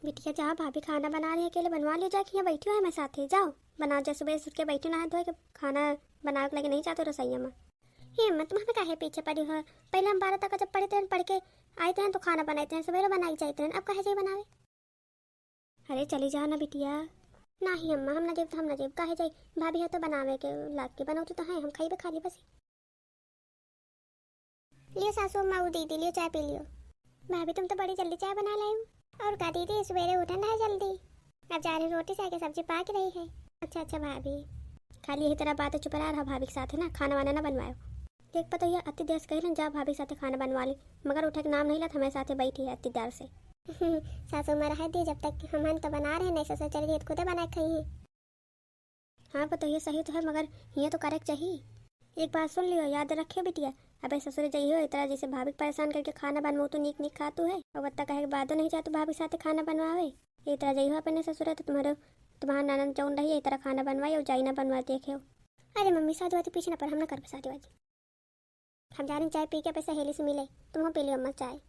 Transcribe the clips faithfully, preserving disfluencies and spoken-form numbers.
बिटिया, जाओ, भाभी खाना बना रही है, अकेले बनवा लियो जाके, यहाँ बैठी हो हमारे साथे, जाओ बना, जा सुबह से उठ के बैठी, नहाए धोए के, खाना बनावे के लगे नहीं जाते रसोईया में। हे अम्मा, तुम हमें काहे पीछे पड़ी हो? पहले हम बारह तक जब पढ़े थे, पढ़ के आए थे तो खाना बनाए थे, सवेरे बनाई जाए थे, अब काहे जाए बनावे? अरे चली जाओ ना बिटिया। नाही अम्मा, हम ना जेब तो हम ना जेब, काहे जाई? भाभी है तो बनावे के लाग के बनौती तो है, हम खाइबे खा ली बस। लियो सासू अम्मा, वो दीदी, लियो चाय पी लियो। भाभी तुम तो बड़ी जल्दी चाय बना लाई हो। और का दीदी, सवेरे उठन है जल्दी। अब जा रही रोटी से आके सब्जी पाक रही है। अच्छा अच्छा भाभी, खाली यही तरह बात चुप रहा, रहा भाभी के साथ है ना, खाना वाना ना बनवाओ। देख पतोहिया, अति देर से कही ना जा भाभी के साथे खाना बनवा ली, मगर उठे के नाम नहीं लेत, हमारे साथे बैठी है अति देर से। सासू माँ रहे दी, जब तक हमहन तो बना रहे, नहीं ससुर चली गई तो खुदे बना के खाई है। हाँ पतोहिया, सही तो है, मगर हियाँ तो करे के चाहिए। एक बात सुन लियो, याद रखियो बिटिया, अबे ससुरे जइहो इतना जैसे भाभी के परेशान करके खाना बनवाओ तो नीक नीक खातू है, और बत्ता कहे के बादो नहीं जातू भाभी के साथे खाना बनवावे। इतना जइहो अपने ससुरे तो तुम्हारे, तुम्हारा ननद जौन रही इतना खाना बनवाई और जाई ना बनवा देखे हो। अरे मम्मी, शादी वादी पीछे ना पर हम ना करबे शादी वादी। हम जा रही चाय पी के अपने सहेली से मिले, तुम पी लियो अम्मा चाय।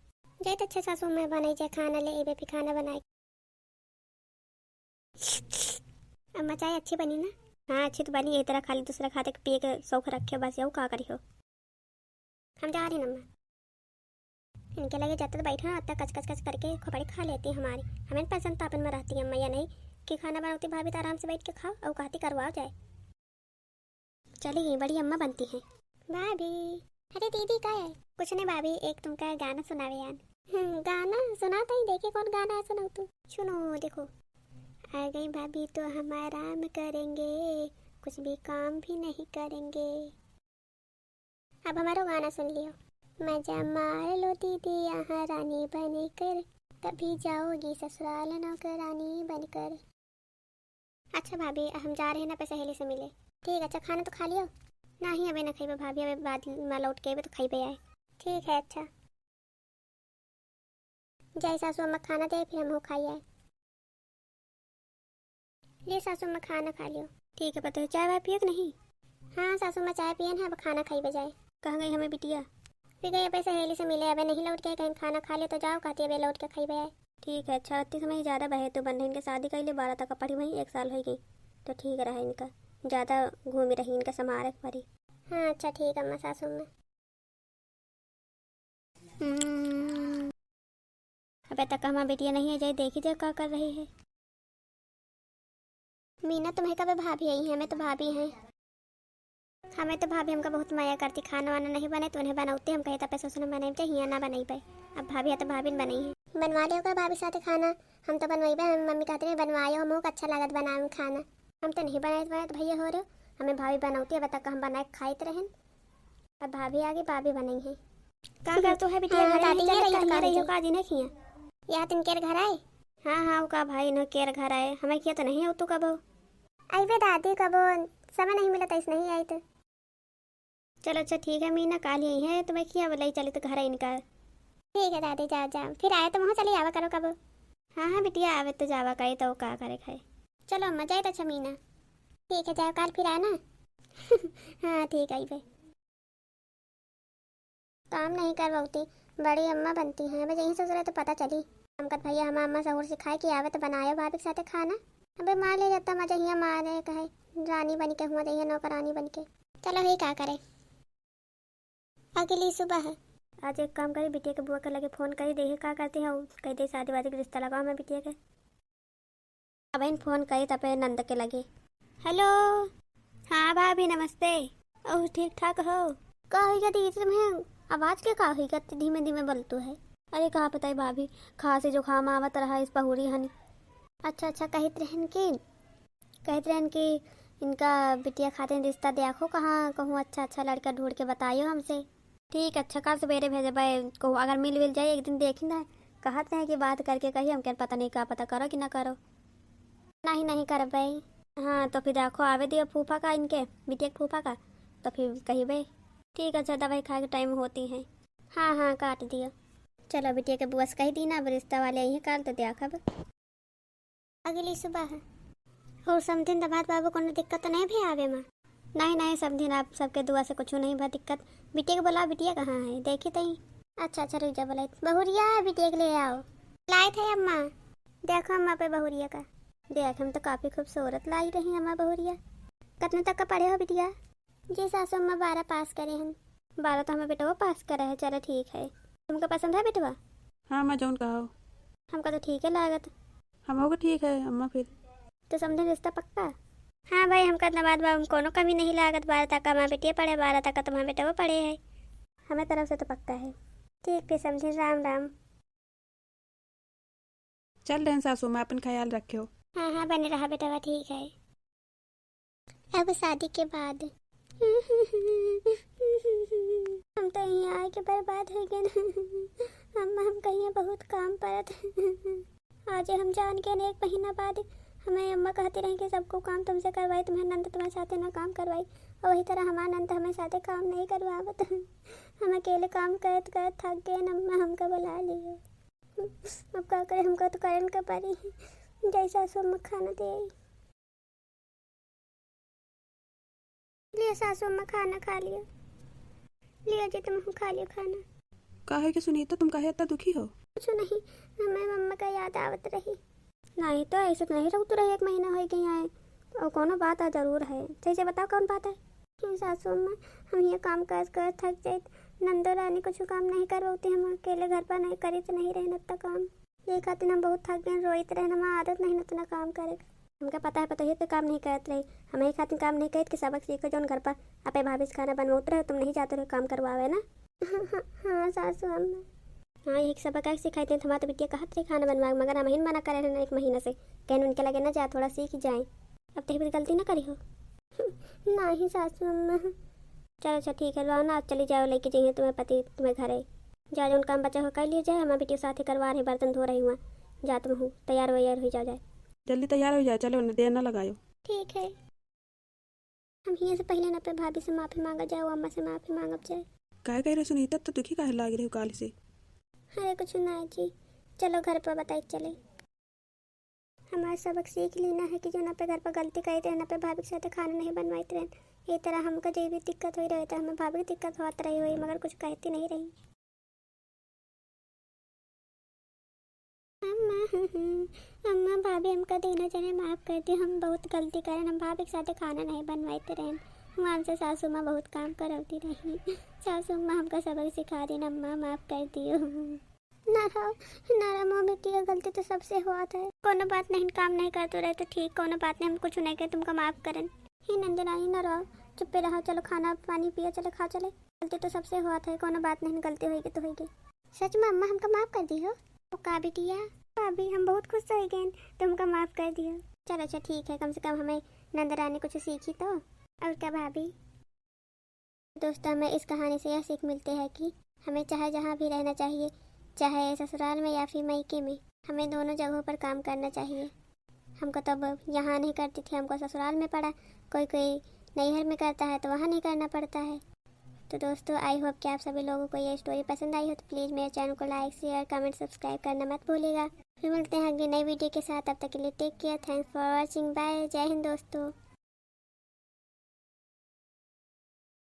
जाए तो अच्छा सासू, मैं बनाई जाए खाना ले, एबे फिर खाना बनाए। अम्मा चाय अच्छी बनी ना? हाँ अच्छी तो बनी, ये तरह खाली दूसरा खाते के पिए के शौक रखे बस, यहू का करी हो। हम जा रही अम्मा। इनके लगे जब तक बैठो ना, तब तक कच कच कच करके खोपड़ी खा लेती हमारी। हमें पसंद तो अपन में रहती अम्मा, या नहीं कि खाना बनाती भाभी तो आराम से बैठ के खाओ और कहती करवाओ जाए। चली गई बड़ी अम्मा बनती हैं। भाभी। अरे दीदी का है? कुछ नहीं भाभी, एक तुमका गाना सुनावे यान। हम्म, गाना सुनाता ही, देखे कौन गाना है सुनाओ तू। सुनो देखो। आ गई भाभी तो हम आराम करेंगे, कुछ भी काम भी नहीं करेंगे। अब हमारो गाना सुन लियो। मजा मार लो दीदी यहाँ रानी बनकर, कभी जाओगी ससुराल नौकरानी बनकर। अच्छा भाभी, हम जा रहे हैं ना अपने सहेली से मिले। ठीक, अच्छा खाना तो खा लियो। नहीं, अबे ना खइबे भाभी, अबे बाद में लौट के अबे तो खइबे आए। ठीक है, अच्छा। जाए सासू अम्मा खाना दे, फिर हम खाई आए। ले सासू अम्मा खाना खा लियो। ठीक है पतोह, चाय वाय पियो कि नहीं? हाँ सासू अम्मा चाय पियन है, अब खाना खाइबे जाए। कहाँ गई हमें बिटिया? फिर गई अपने सहेली से मिले, अबे नहीं लौट के, कहीं खाना खा ले तो जाओ, कहती अबे लौट के खाइबे आए। ठीक है, अच्छा, इतनी समय ज़्यादा बहे तो बन रही, इनके शादी कर ले, बारह तक पढ़ी वहीं, एक साल हो गई, तो ठीक रहा इनका, ज़्यादा घूमी रही, इनका संभारे के पड़ी। हाँ, अच्छा, ठीक अम्मा, सासू अम्मा। हम्म, अबे तक हमार बिटिया नहीं है, जाए देखी जाए का कर रही है। मीना, तुम्हें कबे भाभी आई है, हमें तो भाभी हैं। हमें तो भाभी हमका बहुत मया करती, खाना वाना नहीं बने तो उन्हें बनौती, हम कहे तपे ससुर बनाई, हियाँ ना बनाई पाए। अब भाभी है तो भाभी न बनाई है। बनवा लियो का भाभी साथे खाना? हम तो बनवाई बे, हम मम्मी कहते रहे बनवायो, हमहू का अच्छा लागत बनावे में खाना। हम तो नहीं बनाए, बनाए तो भैया हो रहे हो, हमें भाभी बनौती, अब तक हम बनाए खाइत रहन। अब भाभी आगे, भाभी बनाई है। का कर तो है बिटिया, हाँ, घर दादी, नहीं ये चलत रही, का ये रही हो जी? का जी नहीं खिया? या तिनकेर घर आए? हाँ, हाँ, वो का भाई न केर घर आए, हमें किया तो नहीं हो तू कबो। अइबे दादी, कबो समय नहीं मिलत, ऐसे नहीं आई तो। चलो अच्छा ठीक है मीना, काल यही है तो मैं किया बोलाई चली तो घर इनका। ठीक है दादी, जाओ जाओ, फिर आए तो वहाँ चली आवा करो कबो। हाँ हाँ बिटिया, आवे तो जावा कही तो का करे खाए। चलो अम्मा, जाए तो अच्छा मीना। ठीक है, जाओ, काल फिर आए ना। हाँ ठीक है, अइबे। काम नहीं करवौती, बड़ी अम्मा बनती हैं। अबे जहीं ससुरे तो पता चली। हमकत भैया हमार अम्मा सहूर सिखाए कि आवे तो बनायो भाभी के साथे खाना। अबे मार ले जाता मजा हियाँ मारे कहे रानी बन के हुआ जइहे नौकरानी बन के। चलो ही का करे। अगली सुबह। आज एक काम करी, बिटिया के बुआ के लगे फोन करी, देखे का करती है, कह दे शादी वादी के रिश्ता लगाओ मैं बिटिया के। अबहिन फोन करी तबे नंद के लगे। हेलो। हाँ भाभी नमस्ते। और ठीक ठाक हो? का होइगा दीदी, तुम्हें आवाज के का होइगा, इतनी धीमे धीमे बोलतू है? अरे का बताई भाभी, खांसी जुकाम आवत रहा, इस पहुरी हनी। अच्छा अच्छा, कहित रहन कि, कहित रहन कि इनका बिटिया खातिर रिश्ता देखो, कहाँ कहूँ अच्छा अच्छा लड़का ढूंढ के बतायो हमसे। ठीक, अच्छा, कल सवेरे भेजबे। कहूँ अगर मिल विल जाए एक दिन, देखी ना, कहत रहे कि बात करके कही, हमके पता नहीं का पता करो कि ना करो। नहीं, नहीं करबे। हाँ, तो फिर देखो, आवे दियो फूफा का, इनके बिटिया के फूफा का, तो फिर कहिबे। ठीक, अच्छा, दवाई खाए के टाइम होती है। हाँ, हाँ, काट दियो। चलो, बिटिया के बुआ से कह दी ना, अब रिश्ता वाले आई हैं कल, तो देखब। अगली सुबह। और समधिन दमाद बाबू कोनो दिक्कत तो नहीं भी आवे माँ? नहीं, नहीं समधिन, आप सबके दुआ से कुछ नहीं बा दिक्कत। बिटिया के बोला, बिटिया कहाँ है, देखी तई। अच्छा, अच्छा, रुक जा, बोलाई। बहुरिया, बिटिया के ले आओ। लाए थे अम्मा। देखो अम्मा पे बहुरिया का। देख, हम तो काफी खूबसूरत लाग रही अम्मा बहुरिया। कितने तक का पढ़े हो बिटिया? जी सासू अम्मा, बारह पास करे हन। बारह तो हमें बेटवा पास करे है, चलो ठीक है। तुमका पसंद है बेटवा? हाँ अम्मा, जौन कहो। हमका तो ठीक है लागत। हमहू के ठीक है अम्मा फिर। तो समझे रिश्ता पक्का? हाँ भाई, हमका इतना बात बा, हम कोनो कमी नहीं लागत। बारह तक हमार बेटिया पढ़े, बारह तक तुम्हार बेटवा पढ़े है। हमें तरफ से तो पक्का है। ठीक फिर समझे, राम राम। चल रहेन सासू माँ, अपन ख्याल रखियो। हाँ हाँ, बने रहा बेटवा, ठीक है। अब शादी के बाद हम तो यहाँ आके बर्बाद हो गए। अम्मा, हम कहिए बहुत काम परत। आज हम जान के एक महीना बाद हमें अम्मा कहती रही कि सबको काम तुमसे करवाई, तुम्हें नंद तुम्हारे साथे ना काम करवाई, और वही तरह हमार नंद हमें साथे काम नहीं करवावत। हम अकेले काम करत करत थक गए, अम्मा हमका बुला लिए। अब का करे, हमका तो करन के पड़ी। जैसा सो अम्मा खाना दे आई। लियो सासू अम्मा, खाना खा लियो। लियो जी, तुम खा लियो खाना। काहे के सुनीता, तुम काहे इतना दुखी हो? कुछ नहीं, हमें मम्मा का याद आवत रही। नहीं तो ऐसे तो नहीं रहू, तो रही एक महीना हो गई आए। और कोनो बात आ जरूर है, सही से बताओ कौन बात है? हे सासू अम्मा, हम ये काम काज कर थक जाइत। नंदो रानी कुछ काम नहीं करवाती, हम अकेले घर पर नहीं करी तो नहीं रहना इतना काम। ये खातिर हम बहुत थक गए, रोइत रहन, हमार आदत नहीं इतना काम करे। हमका पता है, पता है तो काम नहीं करत रही। हम यही खातिर काम नहीं करत कि सबक सीखो, जौन घर पर आपे भाभी से खाना बनवात रहे, तुम नहीं जाते रहे काम करवावे ना। हाँ, हाँ, हाँ, सासू अम्मा। हाँ, यही सबक आके सिखाई थे, हमार तो बिटिया कहत रही खाना बनवा, मगर हम ही मना करे रहन एक महीना से, कहन उनके लगे ना जा, थोड़ा सीख जाए। अब तो फिर गलती ना करी हो। नहीं सासू अम्मा। चलो अच्छा ठीक है, लो ना, चली जाओ, लेके जाइए तुम्हें पति तुम्हें घरे। जा, जौन काम बचा हो कर लिए जाए, हमार बिटिया साथे करवा रही, बर्तन धो रही हुआ। जा तुम हूँ, तैयार वैयार हुई जाओ जाए। जल्दी तैयार हुई जाए, चलो ना, देर ना लगायो। ठीक है। हम हियाँ से पहले ना पे भाभी से माफी मांगा जाए, अम्मा से माफी मांगब जाए। काय कह रहे सुनीता, तो दुखी काहे लाग रहे हो काल से? अरे कुछ ना जी, चलो घर पर बताई चले। हमार सबक सीख ली ना है कि जो ना पे घर पर गलती करी थे, ना पे भाभी के साथे खाना नहीं बनवाइत रहन। ये तरह हमका जे भी दिक्कत होई रहे तो हमें भाभी के दिक्कत होत रही होई, मगर कुछ कहती नहीं रही। अम्मा, अम्मा, भाभी, हमका दोनों जने माफ कर दियो, हम बहुत गलती करन, हम भाभी के साथे खाना नहीं बनवाइत रहन। हम हमसे सासू माँ बहुत काम करौती रही। सासू माँ हमका सबक सिखा देन, अम्मा माफ कर दियो। ना रहो, ना रहो, मोह बेटी, ये गलती तो सबसे हुआ था। कोनो बात नहीं, काम नहीं करते रहे तो ठीक, कोनो बात नहीं, हम कुछ नहीं कहे, तुमका माफ करन। हे नंदरानी, ना रहो, चुप्पे रहो, चलो खाना पानी पियो, चले खाओ, चले। गलती तो सबसे हुआ था, कोनो बात नहीं, गलती होई गई तो होई गई। सच में अम्मा हमका माफ कर दियो। ओ का बिटिया, भाभी हम बहुत खुश हो गए, तुमका माफ कर दियो। चलो अच्छा ठीक है, कम से कम हमें नंदरानी कुछ सीखी तो। और क्या भाभी? दोस्तों, हमें इस कहानी से यह सीख मिलती है कि हमें चाहे जहाँ भी रहना चाहिए, चाहे ससुराल में या फिर मायके में, हमें दोनों जगहों पर काम करना चाहिए। हमको तब यहाँ नहीं करती थी, हमको ससुराल में पड़ा, कोई कोई नैहर में करता है तो वहाँ नहीं करना पड़ता है। तो दोस्तों, I hope कि आप सभी लोगों को ये स्टोरी पसंद आई हो तो प्लीज़ मेरे चैनल को लाइक, शेयर, कमेंट, सब्सक्राइब करना मत भूलिएगा। फिर मिलते हैं अगली नई वीडियो के साथ, तब तक के लिए take care, thanks for watching, bye, जय हिंद दोस्तों।